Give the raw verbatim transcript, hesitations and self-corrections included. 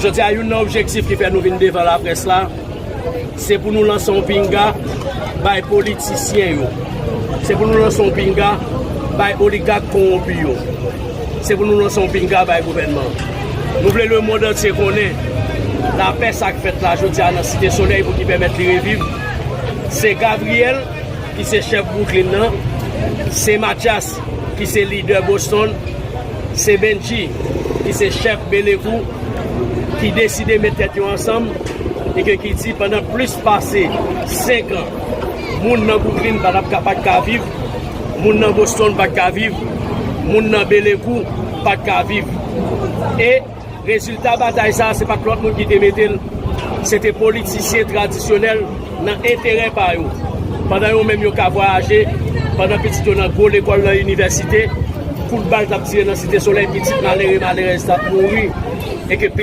Jodi a, youn nan objektif ki fè nou vin devan laprès la, se pou nou lanse yon pinga bay politisyen yo. Se pou nou lanse yon pinga bay oligak kowonpi yo. Se pou nou lanse yon pinga bay gouvènman. Nou vle lemonn antye konnen lapè sa k fèt la jodi a nan Site Solèy pou ki pèmèt li reviv. Se Gabriel ki se chèf Brooklyn nan, se Mathias ki se lidè Boston, se Benji ki se chèf Belekou ki deside met tèt yo ansanm e ke ki di pandan plis pase senk an, moun nan Brooklyn pa t ap ka pa t ka viv, moun nan Boston pa t ka viv, moun nan Belekou pa t ka viv. E rezilta batay sa a, se pa t lòt moun ki te mete l, se te politisyen tradisyonèl nan enterè pa yo. Pandan yo menm yo ka vwayaje, pandan pitit yo nan gwo lekòl, nan inivèsite, kout bal t ap tire nan Site Solèy, pitit malere, malerèz t ap mouri, e ke pitit